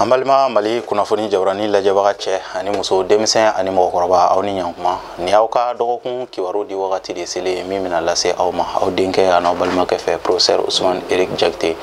An balima Mali kunnafoni jabarani lajɛbaga cɛ ani muso, denmisɛn ani mɔgɔkɔrɔba, aw ni ɲankuma. Ni aw ka dɔgɔkun kibaru di wagati de selen min bɛna lase aw ma aw denkɛ ani aw balimakɛ fɛ, professeur Ousmane Eric Diakité,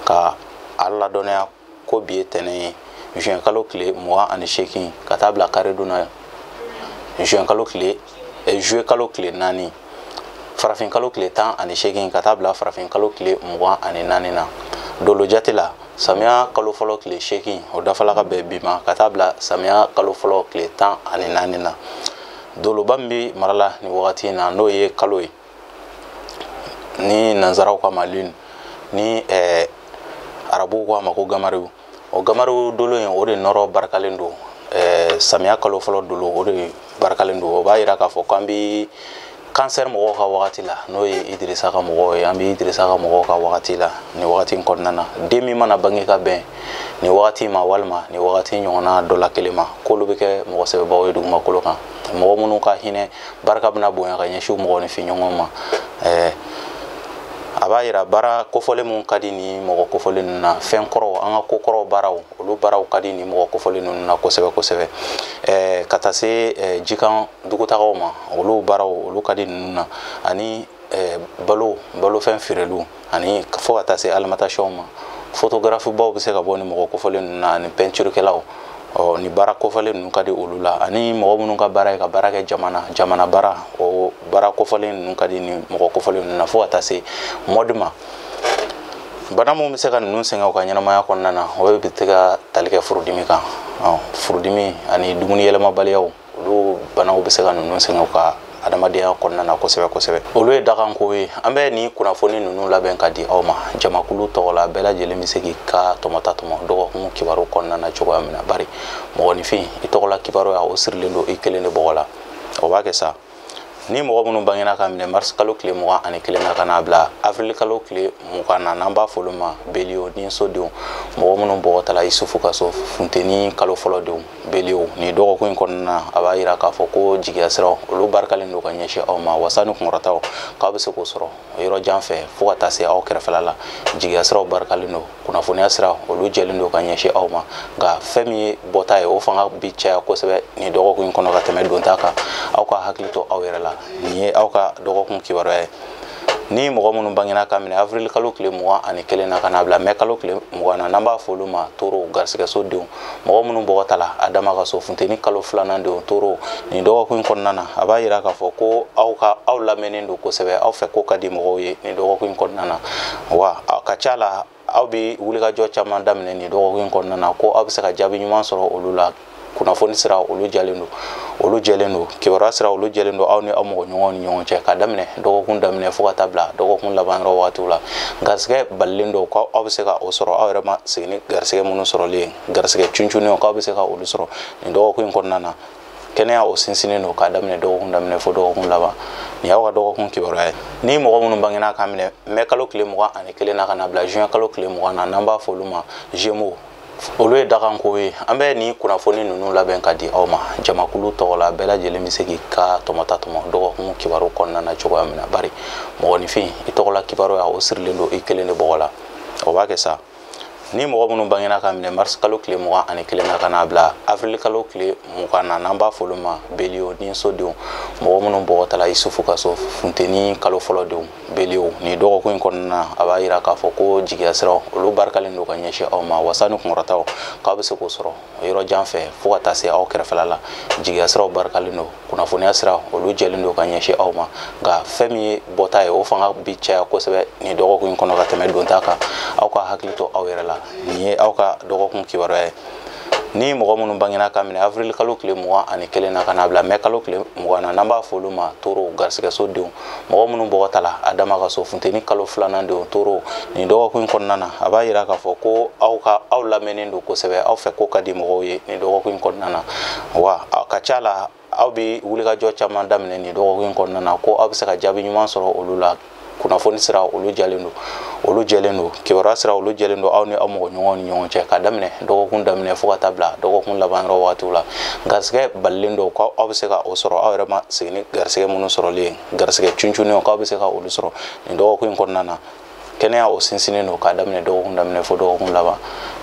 ka a ladɔnniya ko bi ye tɛnɛn ye, juin kalo tile 28, ka taa bila karidon na, juin kalo tile, juillet kalo tile 4, farafin kalo tile 18, ka taa bila farafin kalo tile 24 na. Dolo jate la, samiya kalo fɔlɔ tile 8, o dafala ka bɛn bi ma, ka taa bila samiya kalo fɔlɔ tile 14 na. Doloba min bɛ mara la nin wagati in na, n'o ye kalo ye ni nanzaraw ka ma lune, ni arabuw ko a ma ko gamariw, o gamariw dolo in, o de nɔrɔ barikalen don. Samiya kalo fɔlɔ dolo, o de barikalen don. O b'a yira k'a fɔ k'an bi cancer mɔgɔw ka wagati la, n'o ye Idirisa ka mɔgɔw ye. An bɛ Idirisa ka mɔgɔw ka wagati la nin wagati in kɔnɔna na. Den min mana bange ka bɛn nin wagati ma, walima nin wagati ɲɔgɔnna dɔ la kelen ma, k'olu bɛ kɛ mɔgɔ sɛbɛbaw ye dugumakolo kan, mɔgɔ minnu ka hinɛ barika bɛna bonya ka ɲɛsin mɔgɔninfin ɲɔgɔn ma. A b'a yira baara kofɔlen mun ka di ni mɔgɔ kofɔlen ninnu na, fɛn kɔrɔw, an ka ko kɔrɔw baaraw, olu baaraw ka di ni mɔgɔ kofɔlen ninnu na kosɛbɛ kosɛbɛ. Ka taa se jikan dugutagaw ma, olu baaraw, olu ka di ninnu na, ani balo, balofɛn feereliw, ani fo ka taa se alimentation ma. Photographe baw bɛ se ka bɔ ni mɔgɔ kofɔlen ninnu na, ani peinturekɛlaw. Ɔ ni baara kofɔlen ninnu ka di olu la, ani mɔgɔ minnu ka baara ye ka baara kɛ jamana, jamana baara, o baara kofɔlen ninnu ka di ni mɔgɔ kofɔlen ninnu na, fo ka taa se mode ma. Bana mun bɛ se ka ninnu sɛgɛn u ka ɲɛnamaya kɔnɔna na, o bɛ se ka tali kɛ furudimi kan. Furudimi ani dumuni yɛlɛmabaliyaw, olu banaw bɛ se ka ninnu sɛgɛn u ka adamadenya kɔnɔna na kosɛbɛ kosɛbɛ. Olu ye dakanko ye. An bɛ nin kunnafoni ninnu labɛn ka di aw ma jamakulu tɔgɔ la. Bɛɛ lajɛlen bɛ se k'i ka tɔmɔta tɔmɔ dɔgɔkun kibaru kɔnɔna na cogoya min na, bari mɔgɔninfin i tɔgɔla kibaruya, o sirilen don i kelen de bɔgɔ la. O b'a kɛ sa ni mɔgɔ minnu bangena ka minɛ mars kalo tile 21 na, ka n'a bila avril kalo tile 20 na, n'an b'a fɔ olu ma beliyo ni sodenw, mɔgɔ minnu bɔgɔ tala Isufu ka so, funteni kalo fɔlɔ denw, beliyo, nin dɔgɔkun in kɔnɔna na, a b'a yira k'a fɔ ko jigiya siraw, olu barikalen don ka ɲɛsin aw ma. Wasa ni kunkɔrɔtaw, k'aw bɛ se k'o sɔrɔ yɔrɔ jan fɛ fo ka taa se aw kɛrɛfɛla la. Jigiya siraw barikalen don, kunnafoniya sira, olu jɛlen don ka ɲɛsin aw ma. Nka fɛn min ye bɔta ye, o fanga bi caya kosɛbɛ nin dɔgɔkun in kɔnɔ ka tɛmɛ donta kan. Aw ka hakili to aw yɛrɛ la. Nin ye aw ka dɔgɔkun kibaruya ye. Ni mɔgɔ minnu bangena ka minɛ avril kalo tile 21 na, ka n'a bila mai kalo tile 20 na, n'an b'a fɔ olu ma toro, garisigɛso denw, mɔgɔ minnu bɔgɔ tala Adama ka so, funteni kalo filanan denw, toro, nin dɔgɔkun in kɔnɔna na, a b'a yira k'a fɔ ko aw ka aw lamɛnnen don kosɛbɛ, aw fɛ ko ka di mɔgɔw ye nin dɔgɔkun in kɔnɔna na. Wa a ka ca la, aw bɛ wulikajɔ caman daminɛ nin dɔgɔkun in kɔnɔna na, ko aw bɛ se ka jaabi ɲuman sɔrɔ olu la. Kunnafoni sira, olu jɛlen don, olu jɛlen don. Kibaruya sira, olu jɛlen don aw ni aw mɔgɔ ɲɔgɔnw ni ɲɔgɔn cɛ, ka daminɛ dɔgɔkun daminɛ fo ka taa bila dɔgɔkun laban yɔrɔ wagatiw la. Garisigɛ balilen don, k'aw bɛ se ka o sɔrɔ aw yɛrɛ ma sigi ni garisigɛ minnu sɔrɔlen ye, garisigɛ cuncunnenw, k'aw bɛ se ka olu sɔrɔ nin dɔgɔkun in kɔnɔna na. Kɛnɛya, o sinsinnen don k'a daminɛ dɔgɔkun daminɛ fo dɔgɔkun laban. Nin y'aw ka dɔgɔkun kibaruya ye. Ni mɔgɔ minnu bangena ka minɛ mai kalo tile 21 na, ka na bila juin kalo tile 20 na, n'an b'a fɔ olu ma gémeaux, olu ye dakanko ye. An bɛ nin kunnafoni ninnu labɛn ka di aw ma jamakulu tɔgɔ la. Bɛɛ lajɛlen bɛ se k'i ka tɔmɔta tɔmɔ dɔgɔkun kibaru kɔnɔna na cogoya min na, bari mɔgɔninfin i tɔgɔla kibaruya, o sirilen don i kelen de bɔgɔ la. O b'a kɛ sa ni mɔgɔ minnu bangena ka minɛ mars kalo tile 21 na, ka n'a bila avril kalo tile 20 na, n'an b'a fɔ olu ma beliyo ni sodenw, mɔgɔ minnu bɔgɔ tala Isufu ka so, funteni kalo fɔlɔ denw, beliyo, nin dɔgɔkun in kɔnɔna na, a b'a yira k'a fɔ ko jigiya siraw, olu barikalen don ka ɲɛsin aw ma. Wasa ni kunkɔrɔtaw, k'aw bɛ se k'o sɔrɔ yɔrɔ jan fɛ fo ka taa se aw kɛrɛfɛla la. Jigiya siraw barikalen don, kunnafoniya sira, olu jɛlen don ka ɲɛsin aw ma. Nka fɛn min ye bɔta ye, o fanga bi caya kosɛbɛ nin dɔgɔkun in kɔnɔ ka tɛmɛ donta kan. Aw ka hakili to aw yɛrɛ la. Nin ye aw ka dɔgɔkun kibaruya ye. Ni mɔgɔ minnu bangena ka minɛ avril kalo tile 21 na, ka n'a bila mai kalo tile 20 na, n'an b'a fɔ olu ma toro, garisigɛso denw, mɔgɔ minnu bɔgɔ tala Adama ka so, funteni kalo filanan denw, toro, nin dɔgɔkun in kɔnɔna na, a b'a yira k'a fɔ ko aw ka aw lamɛnnen don kosɛbɛ, aw fɛ ko ka di mɔgɔw ye nin dɔgɔkun in kɔnɔna na. Wa a ka ca la, aw bɛ wulikajɔ caman daminɛ nin dɔgɔkun in kɔnɔna na, ko aw bɛ se ka jaabi ɲuman sɔrɔ olu la. Kunnafoni sira, olu jɛlen don, olu jɛlen don. Kibaruya sira, olu jɛlen don aw ni aw mɔgɔ ɲɔgɔnw ni ɲɔgɔn cɛ, ka daminɛ dɔgɔkun daminɛ fo ka taa bila dɔgɔkun laban yɔrɔ wagatiw la. Garisigɛ balilen don, k'aw bɛ se ka o sɔrɔ aw yɛrɛ ma sigi ni garisigɛ minnu sɔrɔlen ye, garisigɛ cuncunnenw, k'aw bɛ se ka olu sɔrɔ nin dɔgɔkun in kɔnɔna na. Kɛnɛya o sinsinnen don k'a daminɛ dɔgɔkun daminɛ fo dɔgɔkun laban.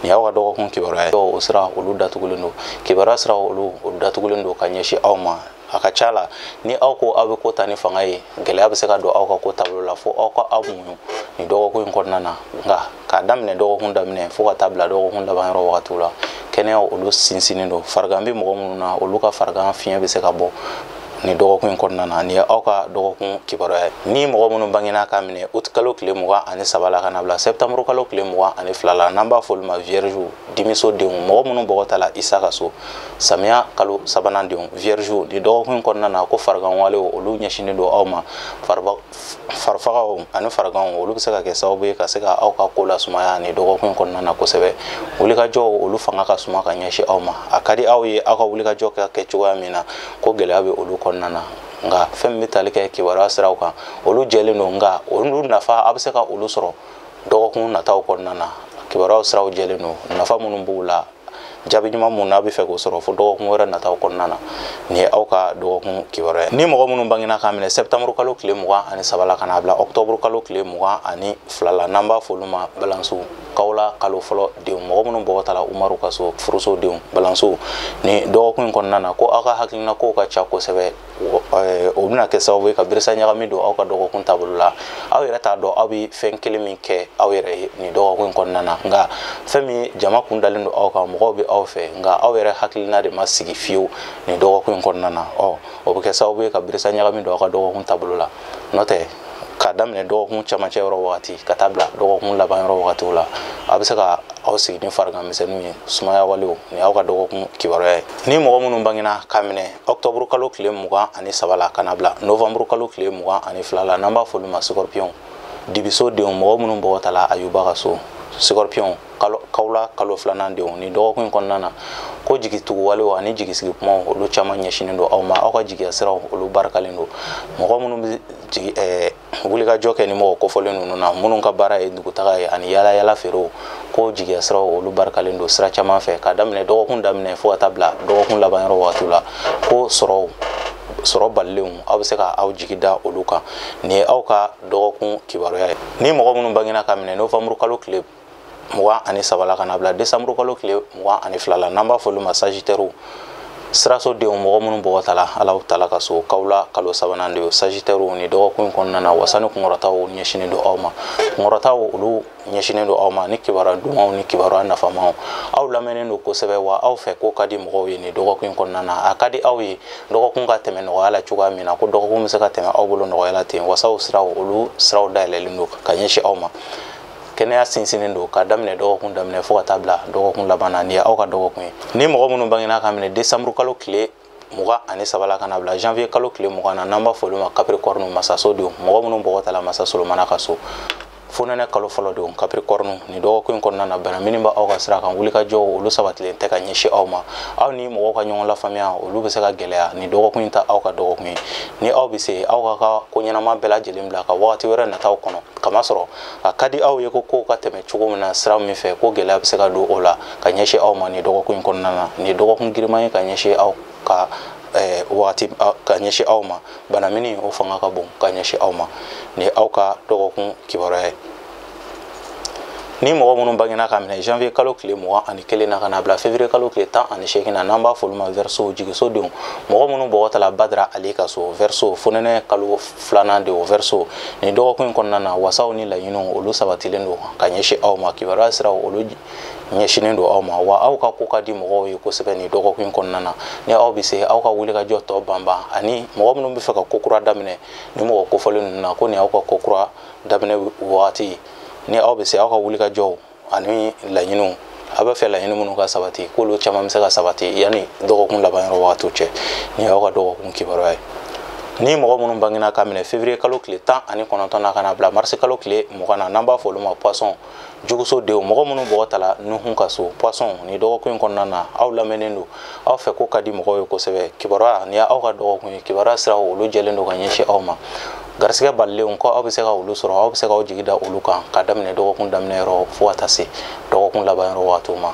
Nin y'aw ka dɔgɔkun kibaruya ye. O sira olu datugulen don, kibaruya sira olu datugulen don ka ɲɛsin aw ma. A ka ca la ni aw ko aw bɛ ko ta ni fanga ye, gɛlɛya bɛ se ka don aw ka ko taabolo la fo aw ka aw muɲu nin dɔgɔkun in kɔnɔna na. Nka k'a daminɛ dɔgɔkun daminɛ fo ka taa bila dɔgɔkun laban yɔrɔ wagatiw la, kɛnɛya olu sinsinnen don. Farigan bɛ mɔgɔ minnu na, olu ka farigan fiɲɛ bɛ se ka bɔ nin dɔgɔkun in kɔnɔna na. Nin ye aw ka dɔgɔkun kibaruya ye. Ni mɔgɔ minnu bangena k'a minɛ août kalo tile 23 la ka na bila septembre kalo tile 22 la, n'an b'a fɔ olu ma vierge, dimiso denw, mɔgɔ minnu bɔgɔ ta la Isa ka so, samiya kalo sabanan denw, vierge, nin dɔgɔkun in kɔnɔna na ko farigan walew olu ɲɛsinnen don aw ma. Farifagaw ani fariganw olu bɛ se ka kɛ sababu ye ka se ka aw ka ko lasumaya nin dɔgɔkun in kɔnɔna na kosɛbɛ. Wulikajɔw olu fanga ka suma ka ɲɛsin aw ma. A ka di aw ye aw ka wulikajɔ ka kɛ cogoya min na, ko gɛlɛya bɛ olu kɔnɔna na. Nka fɛn min bɛ tali kɛ kibaruya siraw kan, olu jɛlen don, nka olu nafa a bɛ se ka olu sɔrɔ dɔgɔkun nataw kɔnɔna na. Kibaruyaw siraw jɛlen don, nafa minnu b'u la, jaabi ɲuman mun n'a bɛ fɛ k'o sɔrɔ fo dɔgɔkun wɛrɛ nataw kɔnɔna na. Nin ye aw ka dɔgɔkun kibaruya ye. Ni mɔgɔ minnu bangena k'a minɛ septembre kalo tile 23 la ka n'a bila octobre kalo tile 22 la, n'an b'a fɔ olu ma balansiw, kawla kalo fɔlɔ denw, mɔgɔ minnu bɔgɔ ta la Umaru ka so, furuso denw, balansiw, nin dɔgɔkun in kɔnɔna na ko aw ka hakilina kow ka ca kosɛbɛ. O bɛna kɛ sababu ye ka birisa ɲagami don aw ka dɔgɔkun taabolo la. Aw yɛrɛ t'a dɔn aw bɛ fɛn kelen min kɛ aw yɛrɛ ye nin dɔgɔkun in kɔnɔna na. Nka fɛn min jama kun dalen don aw kan, mɔgɔw bɛ aw fɛ, nka aw yɛrɛ hakilina de ma sigi fiyewu nin dɔgɔkun in kɔnɔna na. O bɛ kɛ sababu ye ka birisa ɲagami don aw ka dɔgɔkun taabolo la. N'o tɛ, k'a daminɛ dɔgɔkun camancɛ yɔrɔ wagati ka taa bila dɔgɔkun laban yɔrɔ wagatiw la, a bɛ se ka aw sigi ni farigan misɛnninw ye, sumaya walew. Nin y'aw ka dɔgɔkun kibaruya ye. Ni mɔgɔ minnu bangena k'a minɛ octobre kalo tile 23 la ka na bila novembre kalo tile 22 la, n'an b'a fɔ olu ma scorpion, dibiso denw, mɔgɔ minnu bɔgɔ ta la Ayuba ka so, scorpion, kawla kalo filanan denw, nin dɔgɔkun in kɔnɔna na ko jigitugu walew ani jigisigi kumaw olu caman ɲɛsinnen don aw ma. Aw ka jigiya siraw olu barikalen don. Mɔgɔ minnu bɛ jigi wulikajɔ kɛ ni mɔgɔ kofɔlen ninnu na, minnu ka baara ye dugutaga ye ani yala yala feerew, ko jigiya siraw olu barikalen don sira caman fɛ, k'a daminɛ dɔgɔkun daminɛ fo ka taa bila dɔgɔkun laban yɔrɔ wagatiw la, ko sɔrɔ balilenw aw bɛ se ka aw jigi da olu kan. Nin ye aw ka dɔgɔkun kibaruya ye. Ni mɔgɔ minnu bangena ka minɛ novembre kalo tile 23 la ka na bila décembre kalo tile 22 la, n'an b'a fɔ olu ma sagittaire, siraso denw, mɔgɔ minnu bɔgɔ ta la Alahu taala ka so, kawla kalo sabanan de ye, sagittaire, nin dɔgɔkun in kɔnɔna na wasa ni kunkɔrɔtaw ɲɛsinnen don aw ma. Kunkɔrɔtaw olu ɲɛsinnen don aw ma ni kibaruya dumanw ni kibaruya nafamaw. Aw lamɛnnen don kosɛbɛ, wa aw fɛ ko ka di mɔgɔw ye nin dɔgɔkun in kɔnɔna na. A ka di aw ye dɔgɔkun ka tɛmɛ nɔgɔya la cogoya min na, ko dɔgɔkun bɛ se ka tɛmɛ aw bolo nɔgɔya la ten. Wasaw siraw olu siraw dayɛlɛlen don ka ɲɛsin aw ma. Kɛnɛya sinsinnen don k'a daminɛ dɔgɔkun daminɛ fo ka taa bila dɔgɔkun laban na. Nin ye aw ka dɔgɔkun ye. Ni mɔgɔ minnu bangena k'a minɛ décembre kalo tile 23 la ka na bila janvier kalo tile 20 na, n'an b'a fɔ olu ma capricorne, masaso denw, mɔgɔ minnu bɔgɔ ta la masa Solomana ka so, fonɛnɛ kalo fɔlɔ denw, capricorne, nin dɔgɔkun in kɔnɔna na bana minnu bɛ aw ka sira kan, wulikajɔw olu sabatilen tɛ ka ɲɛsin aw ma. Aw ni mɔgɔw ka ɲɔgɔn lafaamuya olu bɛ se ka gɛlɛya. Nin dɔgɔkun in ta aw ka dɔgɔkun ye. Ni aw bɛ se, aw ka ko ɲɛnama bɛɛ lajɛlen bila ka wagati wɛrɛ nataw kɔnɔ, kamasɔrɔ a ka di aw ye ko kow ka tɛmɛ cogo min na sira min fɛ, ko gɛlɛya bɛ se ka don o la ka ɲɛsin aw ma nin dɔgɔkun in kɔnɔna na. Nin dɔgɔkun giriman ye ka ɲɛsin aw ka wagati ka ɲɛsin aw ma. Bana mini o fanga ka bon ka ɲɛsin aw ma. Nin ye aw ka dɔgɔkun kibaruya ye. Ni mɔgɔ minnu bangena k'a minɛ janvier kalo tile 21 na ka na bila février kalo tile 18 na, n'an b'a fɔ olu ma verseau, jigiso denw, mɔgɔ minnu bɔgɔ ta la Badara Ali ka so, verseau, fonɛnɛ kalo filanan denw, verseau, nin dɔgɔkun in kɔnɔna na wasaw ni laɲiniw olu sabatilen don ka ɲɛsin aw ma. Kibaruya siraw olu ɲɛsinnen don aw ma, wa aw ka ko ka di mɔgɔw ye kosɛbɛ nin dɔgɔkun in kɔnɔna na. Ni aw bɛ se, aw ka wulikajɔ tɔ banban, ani mɔgɔ minnu bɛ fɛ ka ko kura daminɛ ni mɔgɔ kofɔlen ninnu na, ko nin y'aw ka ko kura daminɛ wagati. Ni aw bɛ se, aw ka wulikajɔw ani laɲiniw, aw bɛ fɛ laɲini minnu ka sabati, k'olu caman bɛ se ka sabati yanni dɔgɔkun laban yɔrɔ wagatiw cɛ. Nin y'aw ka dɔgɔkun kibaruya ye. Ni mɔgɔ minnu bangena k'a minɛ février kalo tile 19 na ka na bila mars kalo tile 20 na, n'an b'a fɔ olu ma poisson, juguso denw, mɔgɔ minnu bɔgɔ ta la Nuhun ka so, poisson, nin dɔgɔkun in kɔnɔna na aw lamɛnnen don, aw fɛ ko ka di mɔgɔw ye kosɛbɛ. Kibaruya, nin y'aw ka dɔgɔkun ye. Kibaruya siraw olu jɛlen don ka ɲɛsin aw ma. Garisɛgɛ balilenw ko aw bɛ se ka olu sɔrɔ, aw bɛ se k'aw jigi da olu kan k'a daminɛ dɔgɔkun daminɛ yɔrɔ fo ka taa se dɔgɔkun laban yɔrɔ wagatiw ma.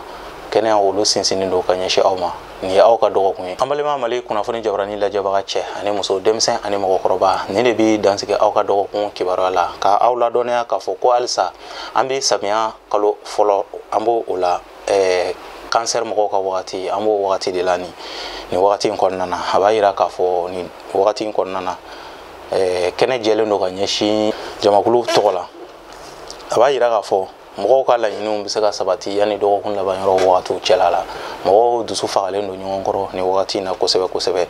Kɛnɛya olu sinsinnen don ka ɲɛsin aw ma. Nin ye aw ka dɔgɔkun ye. An balima Mali kunnafoni jabarani lajɛbaga cɛ ani muso, denmisɛn ani mɔgɔkɔrɔba, nin de bi dansigi aw ka dɔgɔkun kibaruya la, ka aw ladɔnniya k'a fɔ ko halisa an bi samiya kalo fɔlɔ, an b'o o la, kansɛri mɔgɔw ka wagati, an b'o wagati de la nin wagati in kɔnɔna na. A b'a yira k'a fɔ nin wagati in kɔnɔna na, kɛnɛ jɛlen don ka ɲɛsin jamakulu tɔgɔ la. A b'a yira k'a fɔ mɔgɔw ka laɲiniw bɛ se ka sabati yanni dɔgɔkun laban yɔrɔ wagatiw cɛla la. Mɔgɔw dusu fagalen don ɲɔgɔn kɔrɔ nin wagati in na kosɛbɛ kosɛbɛ.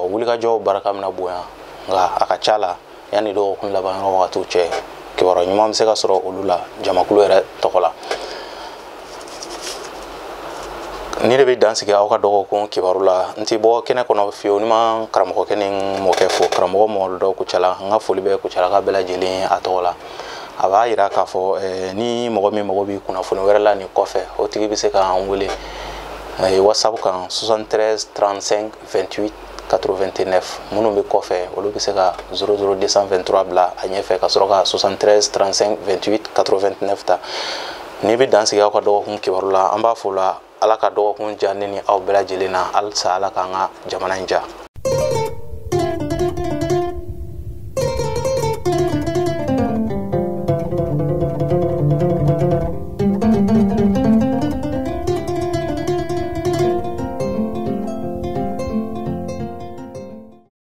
Wulikajɔw barika bɛna bonya, nka a ka ca la yanni dɔgɔkun laban yɔrɔ wagatiw cɛ, kibaruya ɲuman bɛ se ka sɔrɔ olu la jamakulu yɛrɛ tɔgɔ la. Ni de bɛ dan sigi aw ka dɔgɔkun kibaru la. N ti bɔ kɛnɛ kɔnɔ fiyewu ni ma karamɔgɔkɛ ni mɔkɛ fo. Karamɔgɔ Mamadu Daw Kucala, n ka foli bɛ Kucalaka bɛɛ lajɛlen a tɔgɔ la. A b'a yira k'a fɔ ni mɔgɔ min mago bɛ kunnafoni wɛrɛ la nin kɔfɛ, o tigi bɛ se k'an wele WhatsApp kan 73 35 28 89. Minnu bɛ kɔfɛ, olu bɛ se ka 00223 bila a ɲɛfɛ ka sɔrɔ ka 73 35 28 89 ta. N'i bɛ dan sigi aw ka dɔgɔkun kibaru la, an b'a fɔ la Ala ka dɔgɔkun diya ne ni aw bɛɛ lajɛlen na. Halisa Ala k'an ka jamana in diya.